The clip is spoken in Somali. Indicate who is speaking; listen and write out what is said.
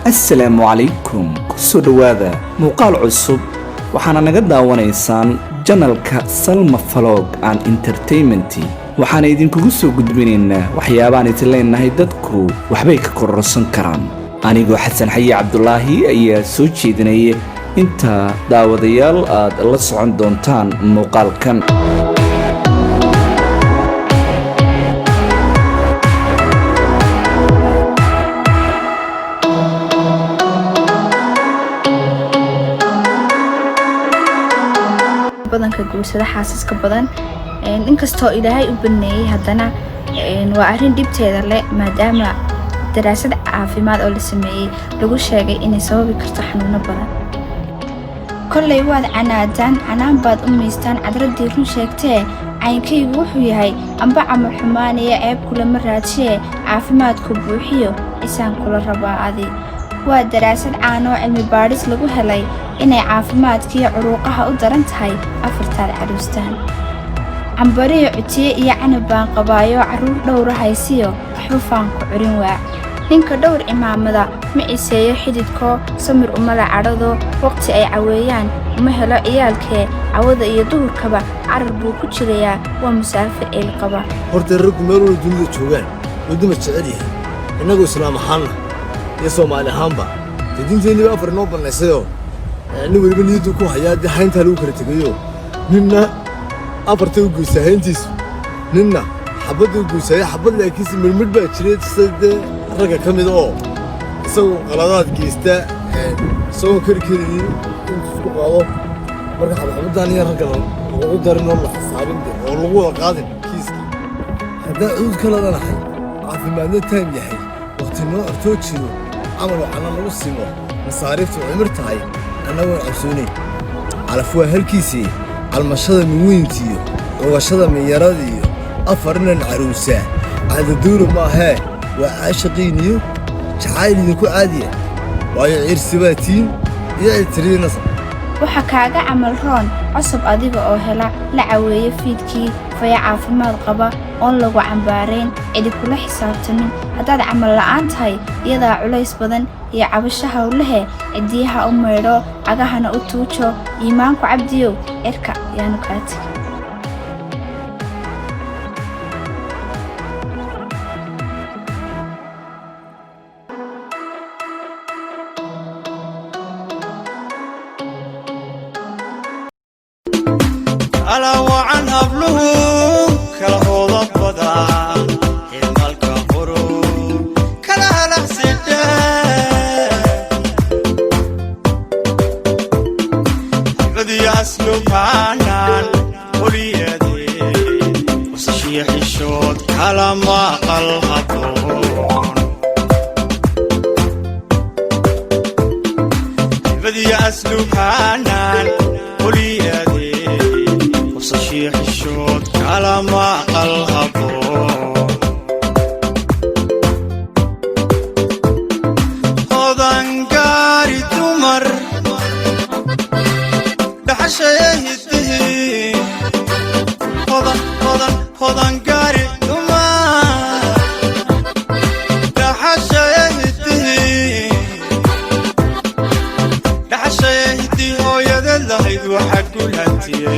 Speaker 1: Assalaamu calaykum, kusoo dhowaada muuqaal cusub. Waxaana naga daawanaysaan channelka Salma Vlog and Entertainment. Waxaana idinkugu soo gudbinaynaa waxyaabaan idin leenahay dadku waxbay ka kororsan karaan. Anigoo Xasan Xayi Cabdulaahi ayaa soo jeedinaya inta daawadayaal aad la socon doontaan muuqaalkan.
Speaker 2: Badanka guursada xaasaska badan, inkastoo Ilaahay u baneeyey, haddana waa arrin dhibteeda leh, maadaama daraasad caafimaad oo la sameeyey lagu sheegay inay sababi karto xanuuno badan. Kollay waad canaadaan, canaan baad u miistaan cadradii run sheegtee. Caynkaygu wuxuu yahay amba camal xumaanaya, ceeb kulama raadshee, caafimaadku buuxiyo cisaan kula rabaa adi. Waa daraasad caan oo cilmi baadhis lagu helay inay caafimaadkiiyo curuuqaha u daran tahay afartaad cadhuustaan. Cambariyo cutiye iyo canab baan qabaayo, carruur dhowra haysiyo, waxba faanku curin waa. Ninka dhowr cimaamada ma ciseeyo xididkoo, samir umala cadhado, waqti ay caweeyaan uma helo ciyaalkee. Cawada iyo duhurkaba carar buu ku jirayaa, waa musaafir eel qaba.
Speaker 3: Horta raggu meel walba dunida joogaan way dumar jecel yihiin. Innagu Islaam ahaanna iyo Soomaali ahaanba dee diinteenniba afar inoo bannaysayoo, nin weliba niyaddu ku hayaa dee hayntaa lagu kala tegayo. Ninna afartay u goysaa hayntiisu, ninna xabadda u goysaayo xabad, laakiinse midhmidh baa jiray sida dee ragga ka mida oo isagu qaladaad geysta, isagoon kari karaynin intuu isku qaado. Marka xabadxabaddan iyo ragga lagu darin oo la xisaabin de oo lagu wada qaadin kiiskii. Haddaan cudur ka ladanahay, caafimaadna taam yahay, waqti noo cortoo jiro, camal waxaana lagu simo, masaariiftu cimir tahay, annagoon cabsoonayn, calaf waa halkiisii. Calmashada miweyntiiyo cugashada minyaradiiyo afar inan caruusaa caadaduura maahee, waa caashaqiiniyo jacayl idinku caadiya, waayo ciirsi baa tiin iyo ciltiriyo nasab.
Speaker 2: Waxa kaaga camal roon cosab adiga oo hela la caweeyo fiidkii, faya caafimaad qaba, oon lagu cambaarayn, cidi kula xisaabtamin. Haddaad camal la'aan tahay, iyadaa culays badan iyo cabasho howlehe. Cidiyaha u maydho, cagahana u tuujo. Iimaanku cabdiyow cirka yaanu kaa tegin.
Speaker 4: Ala wacan habluhu kala hooda badan, himalka quru kala halacsidhe, hibadiyo asluubaanan holiyade, wasashiya xishood kala maqal haboon. Hibadiyo asluubaanan holiyade, wasashiya xishood kala maqal haboon. Hodan gaari dumar dhaxashaya hidihi, hodan hodan hodan gaari dumar dhaxashaya hidihi, dhaxashaya hidii hooyadeed lahayd waxaa gulhantiye.